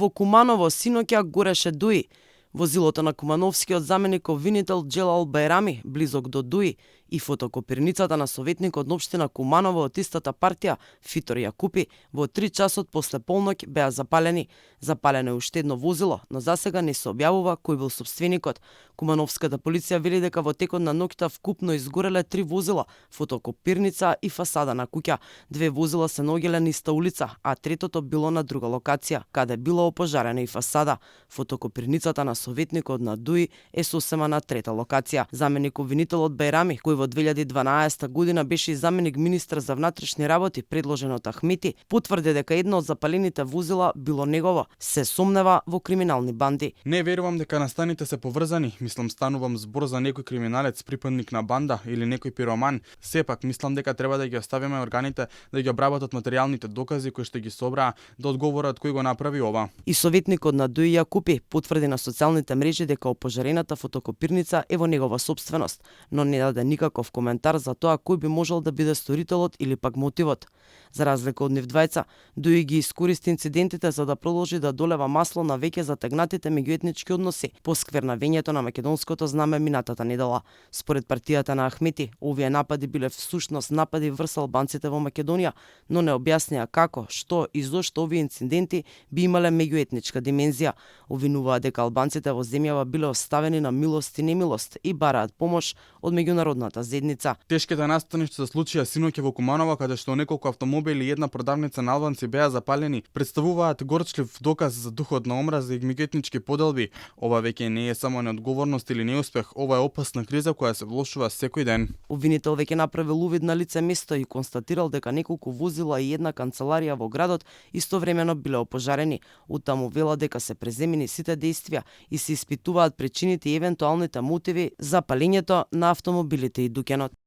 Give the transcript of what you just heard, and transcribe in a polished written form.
Во Куманово синоќа гореше Дуи. Возилото на кумановскиот заменик обвинител Джелал Бајрами, близок до Дуи, и фотокопирницата на советникот на општина Куманово од истата партија, Фитор Јакупи, во 3 часот после полноќ беа запалени. Запалено е уште едно возило, но засега не се објавува кој бил сопственикот. Кумановската полиција вели дека во текот на ноќта вкупно изгореле 3 возила, фотокопирница и фасада на куќа. 2 возила се наоѓале на иста улица, а третото било на друга локација, каде било опожарена и фасада. Фотокопирницата на советникот на Дуи е сосема на трета локација. Заменик обвинителот Бајрами, кој во 2012 година беше и заменик министар за внатрешни работи предложен од Ахмети, потврди дека едно од запалените возила било негово. Се сомнева во криминални банди. Не верувам дека настаните се поврзани, мислам станувам збор за некој криминалец, припадник на банда или некој пироман. Сепак мислам дека треба да ги оставиме органите да ги обработат материјалните докази кои што ги собраа, да одговорат кој го направи ова. И советникот на Дуи Јакупи потврди на социјалните мрежи дека опожарената фотокопирница е во негова сопственост, но не даде никаков коментар за тоа кој би можел да биде сторителот или пак мотивот. За разлика од нив двајца, Дуи ги искористи инцидентите за да продолжи да долева масло на веќе затегнатите меѓуетнички односи по сквернавењето на македонското знаме минатата недела. Според партијата на Ахмети, овие напади биле всушност напади врз албанците во Македонија, но не објаснија како, што и зошто овие инциденти би имале меѓуетничка димензија. Обвинуваа дека албанците во земјава биле оставени на милост и немилост и бараат помош од меѓународната заедница. Тешките настани што се случија синоќа во Куманово, каде што неколку автомобили и една продавница на албанци беа запалени, представуваат горчлив доказ за духот на омраза и меѓуетнички поделби. Ова веќе не е само неодговорност или неуспех, ова е опасна криза која се влошува секој ден. Обвинител веќе направил увид на лице место и констатирал дека неколку возила и една канцеларија во градот истовремено биле опожарени. Оттаму вела дека се преземени сите действија и се испитуваат причините и евентуалните мотиви за палењето на автомобилите и дуќанот.